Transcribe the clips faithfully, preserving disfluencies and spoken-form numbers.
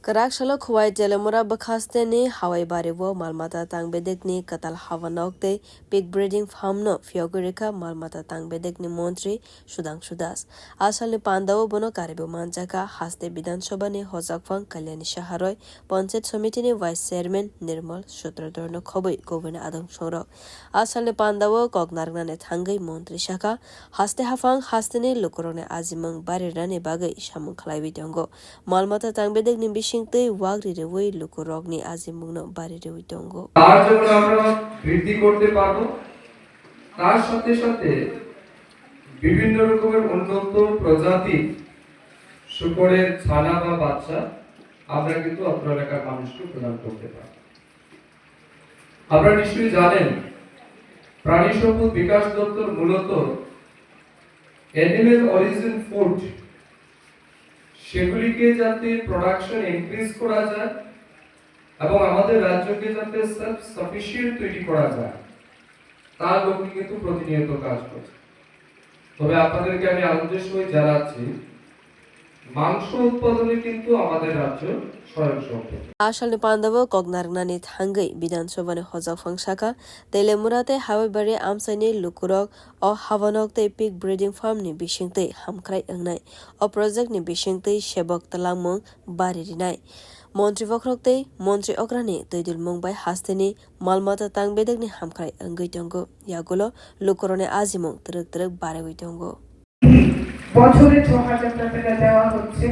Kwrak salo Khowai Telemura bwkhasteni Hawai bario malmata tangbedekni kwtal habanok tei pig breeding farm no phiyogwi rwkha malmata tangbedekni montri Sudhangshu Das. A salni pandao bono karwi manjakha haste Bidhan Sabhani hojakphang Kalyani Saharoi, Panchayat Samitini Vice Chairman Nirmal Sutradharno khobwi gubuni adong songrok. A salni pandao kok narwknani thangwi montri sakha, haste haphang hasteni lukurokni ajimung barirnani bagwi samung khlaiwi tongo. Malmata tangbedekni bisingtwi wak ririwi lukurokni ajimungno bari riwi tongo. তার যেমন আমরা বৃদ্ধি করতে পারবো, তার সাথে সাথে বিভিন্ন রকমের উন্নত প্রজাতির শুকরের ছানা বা বাচ্চা আমরা কিন্তু অত্র এলাকার মানুষকে প্রদান করতে পারবো। আপনারা নিশ্চয়ই জানেন, প্রাণী সম্পদ বিকাশ দপ্তর মূলত অ্যানিমেল অরিজিন ফুড, সেগুলিকে যাতে প্রোডাকশন ইনক্রিজ করা যায় এবং আমাদের রাজ্যকে যাতে সেলফ সাফিসিয়েন্ট তৈরি করা যায়, তার লক্ষ্যে কিন্তু প্রতিনিয়ত কাজ করছে। তবে আপনাদেরকে আমি আনন্দের সহিত জানাচ্ছি, মাংস উৎপাদনে কিন্তু আমাদের রাজ্য স্বয়ংসম্পূর্ণ। A salni pandao kok narwknani thangwi Bidhan Sabhani hojakphang sakha, Telemura tei Hawai bari amchaini lukurok o habanok tei pig breeding farm ni bisingtwi hamkrai wngnai. O project ni bisingtwi sebok twlangmung bari rinai. Montri bokhorok tei montri okrani twidulmung bai hasteni malmata tangbedekni hamkrai wngwi tongo. Yagulo lukurokni ajimung twrwk twrwk bariwi tongo. বছরে ছ হাজার টাকা দেওয়া হচ্ছে।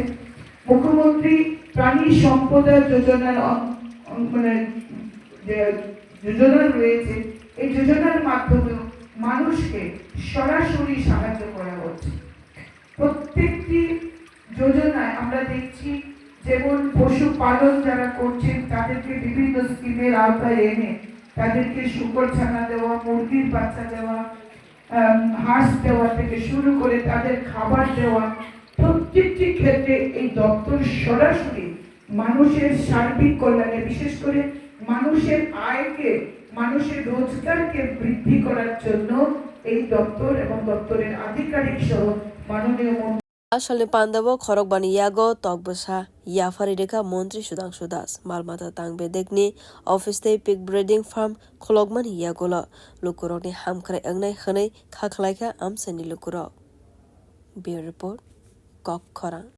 মুখ্যমন্ত্রী প্রাণী সম্পদা যোজনার অন-, অন-, মানে যে যোজনা রয়েছে, এই যোজনার মাধ্যমে মানুষকে সরাসরি সাহায্য করা হচ্ছে। প্রত্যেকটি যোজনায় আমরা দেখছি, যেমন পশুপালন যারা করছেন তাদেরকে বিভিন্ন স্কিমের আওতায় এনে তাদেরকে শুকর ছানা দেওয়া, মুরগির বাচ্চা দেওয়া, আম, হাঁস দেওয়া থেকে শুরু করে তাদের খাবার দেওয়া, প্রত্যেকটি ক্ষেত্রে এই দপ্তর সরাসরি মানুষের সার্বিক কল্যাণে, বিশেষ করে মানুষের আয়কে, মানুষের রোজগারকে বৃদ্ধি করার জন্য এই দপ্তর এবং দপ্তরের আধিকারিক সহ মাননীয় মন্ত্রী A salni pandao khorokbani yago tok bwsa yapharwi rwkha Montri Sudhangshu Das. Malmata tangbedekni office tei pig breeding farm khulokmani yagulo lukurokni hamkrai wngnai hwnwi kha khlaikha amchaini lukurok. Bureau Report, Kok Khorang.